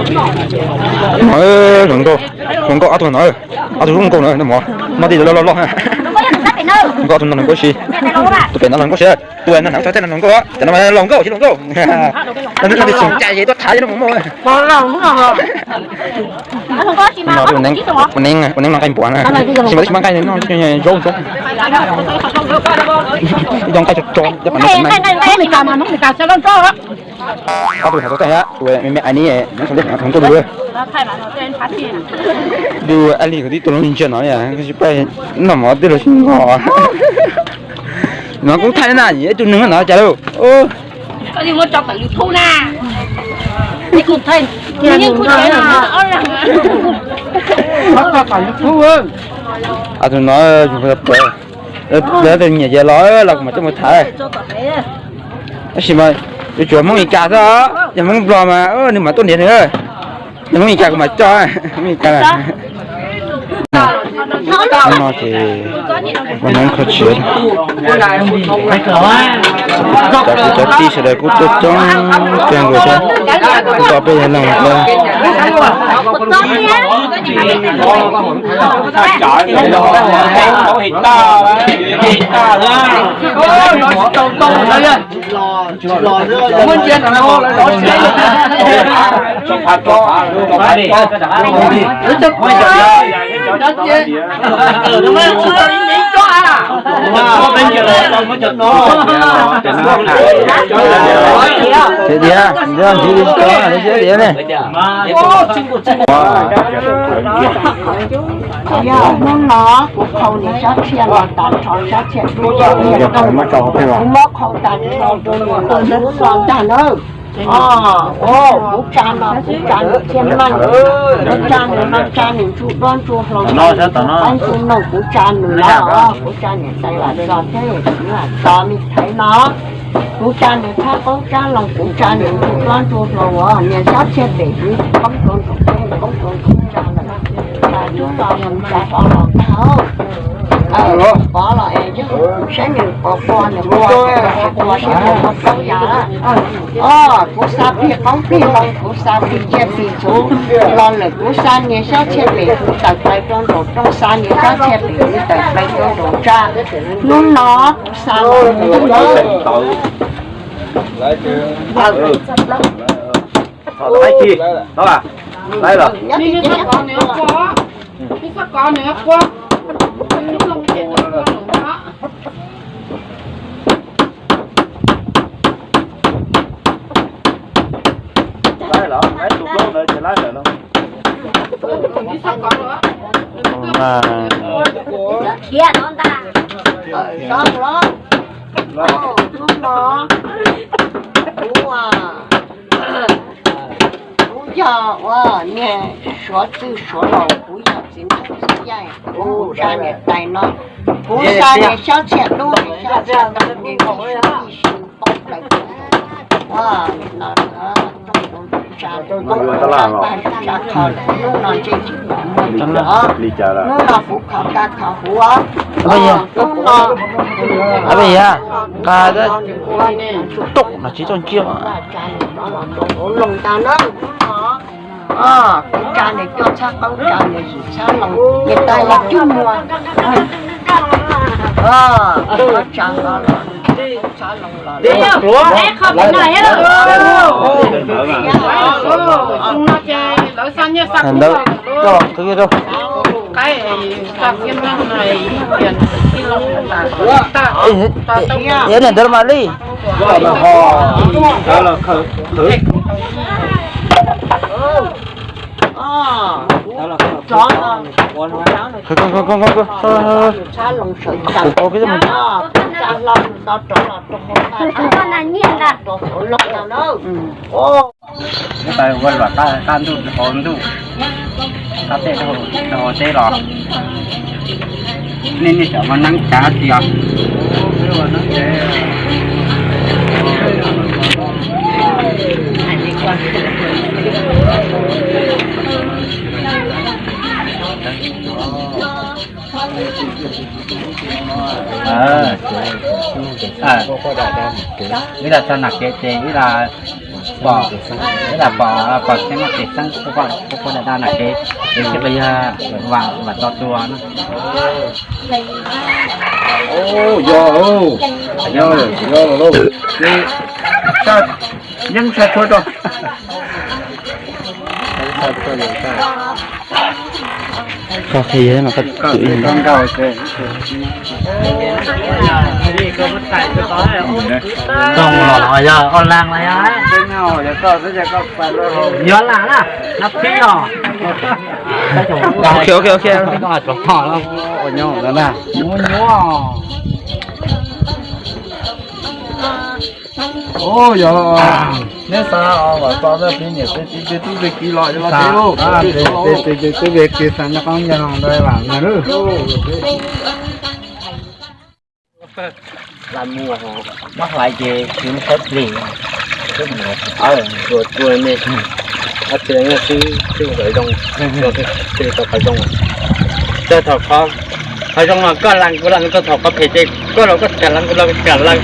Hluas nkauj, hluas nkauj ob tug no, ob tug zoo nkauj no, no mov, mov tij loj loj loj. Hluas nkauj ob tug no hluas nkauj si, tus pem no hluas nkauj si, tus no hnav tso tej no hluas nkauj, cov no hluas nkauj tsis hluas nkauj. No twb xum cai ces tuaj thaiv no mus muaj. No ua neeb no nqaij npuav na, tsis mas tsis mas nqaij no zaub zaub. Ib co nqaij tso tso cov pam no. Ob tug hnav tau tej, tus me me Anis nyob saum ntej hluas nkauj dua. Dua Anis kwv tij tus lub ntsia no, noj mov twb los sib nqos. No kuv thaij na, ib tug neeg no cas lauj. Tus no yus puas, lawv tias nyiam ces los los kuv mam coj mus tham. Tab sis mas yuav tsum Hmoob Mes Kas xwb, yog Hmoob Nplog mas nws mam tuaj nrhiav nws. Yog Hmoob Mes Kas kuv mam coj, Hmoob Mes Kas. No ces ua neeb kho siav, cov kwv cov tij sawv daws kuj tuaj coob kawg nkaus thiab, kuj tau peb yog leej. Tiag tiag, tiag ne. Yog hnub no kuv qhau niam Sab Txhiaj los tas nrho, Sab Txhiaj dub, kuv muab qhau tas nrho rau nws hnub no ntag na. Kuv tsa no kuv tsa nws thiaj meej, kuv tsa nws no tsa nws ntsuj duab ntsuj hlauv, ntsuj noog kuv tsa nws no, kuv tsa niam tais Vam Txos thiab niam tais Vam Txos me thaiv no. Kuv tsa nws thab qoob tsab loo, kuv tsa nws ntsuj duab ntsuj hlauv uas niam Sab Txhiaj pem kuv poob rau nraum peb, poob rau nraum tsa lawm. Tub los mus tsa rov los ntag. Pov los es yog saib nws pov qua nws qua, tsis qua saib nws qua plaub yas. Os, kuv xa plig qoob plig loo, kuv xa plig ciaj plig txhuv los lawm, kuv xa niam Sab Txhiaj pem kuv tawm plaws rau nraum rooj, xa niam Sab Txhiaj pem kuv tawm plaws rau nraum tsa. Hnub no kuv xa los mus Kuv yog ua niag suav txwj suav laus, kuv yog txiv neeb txiv yaig, kuv tsa niam tais no, kuv xa niam Sab Txhiaj dub, niam Sab Txhiaj no, niam Sab Txhiaj poob plaws ua no, tsa tsa kho, hnub no ntse tsis muaj hnub no kuv kho kab kho huv, hnub no, nqa tuj no tsis tau ntsia. Kuv tsa nws coj txhab qaub, tsa nws zim txhab loo, niam tais los cug muag. Tsa los txhab loo los. Ntawd coj los qhwv rau. Yog niam ntawd mas li. Ua luam qab qab ntuj hauv ntuj, qab teb rau hauv teb los. Nej nej xyov ua neeb cas tias. Ib los tso nam kev ces ib los Pom, lam pom, pom xeeb no ces xeeb kuj pom, kuj pom daj daj no ces, ces xeeb los yog vam, vam txo tua no. Yog, yog, yog los lauj. Yeej sai tshua rau. Koj qhia yog mas koj tus ib nkaus. Koj mus los los yog o lang los yog. Yog lam na, no pib os. Ok, ok, ok. Ua nyuaj na. Ua nyuaj. Ua yog neb xav vam txo tej peb niam peb txiv peb tub peb kiv los los teb lauj, peb tub peb kiv xav nyob qoob nyob loo ntawd vam na. Lam mus, mob hlais ces tsis muaj sawv plig, tua tua me, ob tug xwb xwb ua zoo, tau qhov zoo. Txog thaum qhov zoo los koj lees kuv lees, txog thaum qhov phem ces koj los koj kam lees kuv los kam lees, koj xav lawm.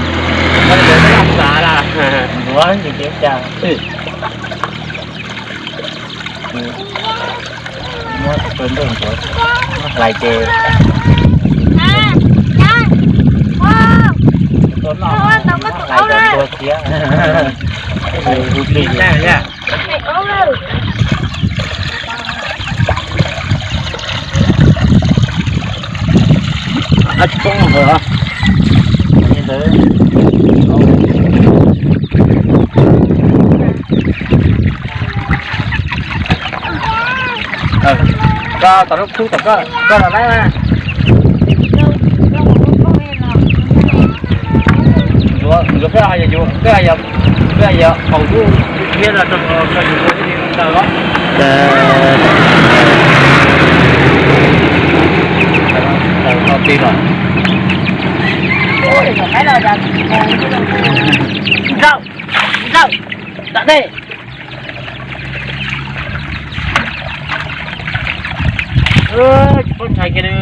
Muab tus ntej ntxuav, muab hlais ces tua noj, hlais ces tua thiab. Hu plig. Ab, tsis poob nqaws os. Koj tom lub khub tom koj, koj los laib mas. Yuav, yuav peb ho yog, yuav peb ho yog, peb ho yog haus lub thiab los rau koj yus ua thiaj li tau los. Tau tij los. Ntsaum, ntsaum, tam dej. Tsis pub ntshai kiag li.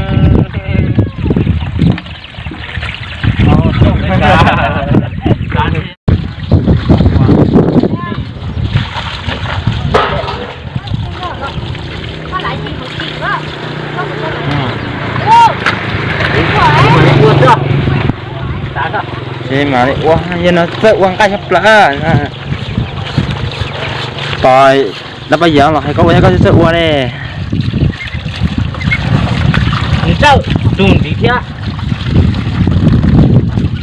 Ces mam li ua, yog no txawj ua nqaij tshaj plaws. Tos lawv pab yawg los hais koj ua, yog koj txawj ua ne. Ntsawj, tus ntiv thiab.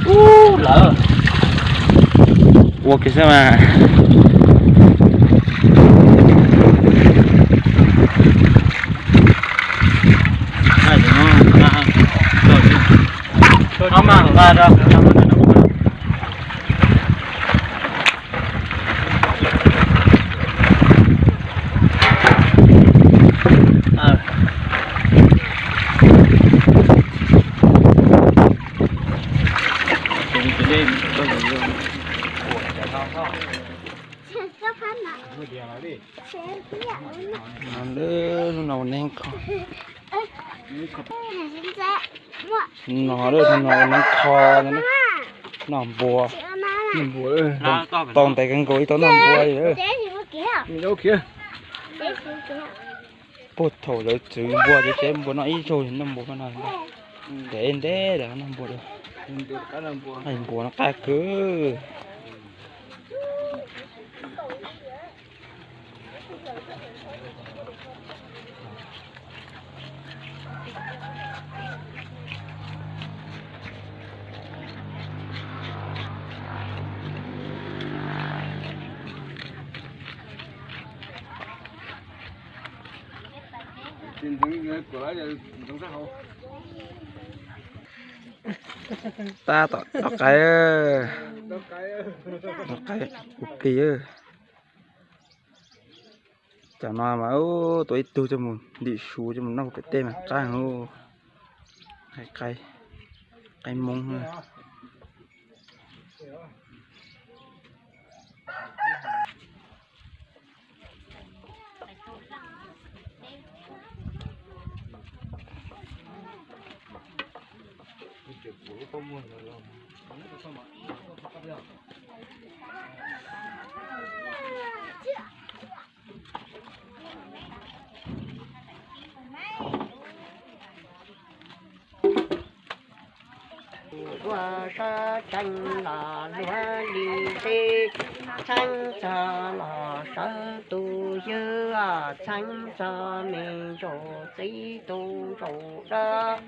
Ub, lawm. Ua kiag xwb mas. Hnub no ua neeb kho, hnub no ua neeb kho, noj npua, tau ntev kawg nkaus ib tau noj npua li. Puag thaum lawv txwv npua ces tsev npua no ib zaug noj npua no, ntev ntev lawm noj npua, npua no qab kawg. Tab tom dob qaib, dob qaib ua plig. Cov no mas tua ib tug coj mus ntim su coj mus noj pem tej mas qab, qaib, qaib Hmoob. Sawv tsees los luag li teb, txheeb txog los sawv tus ywg, txheeb txog me ntsaum txiv tus ntsaum dab.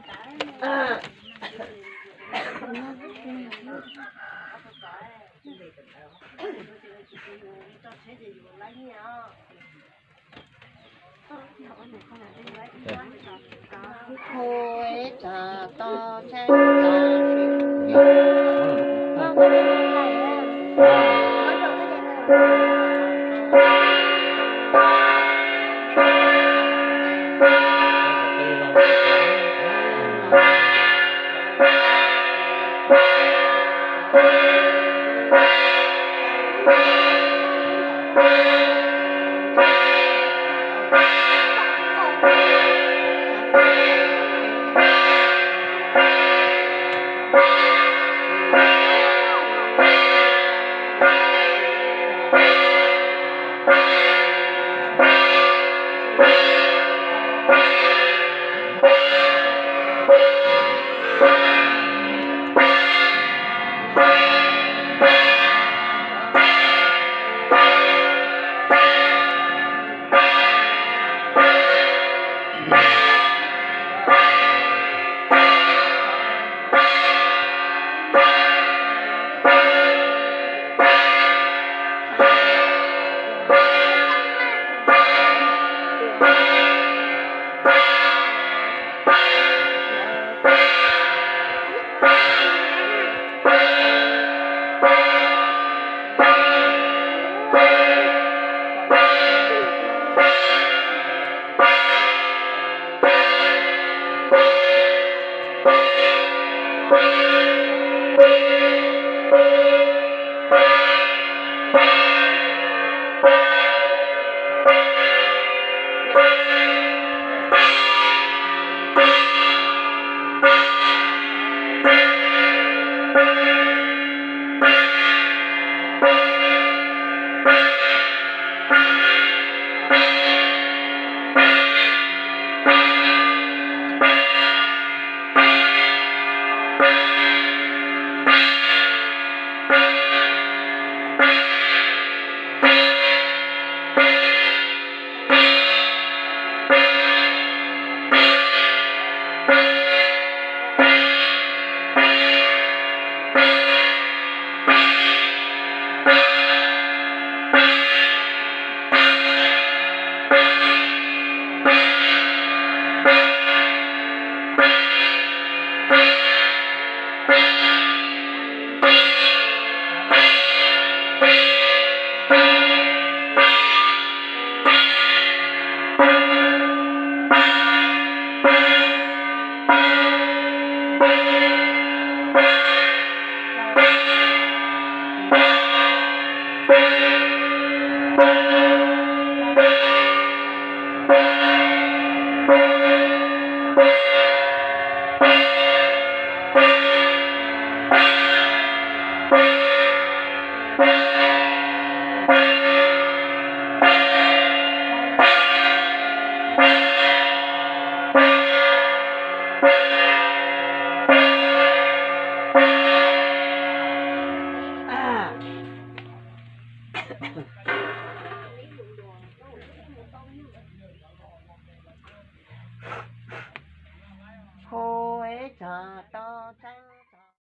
Hu ib txog tau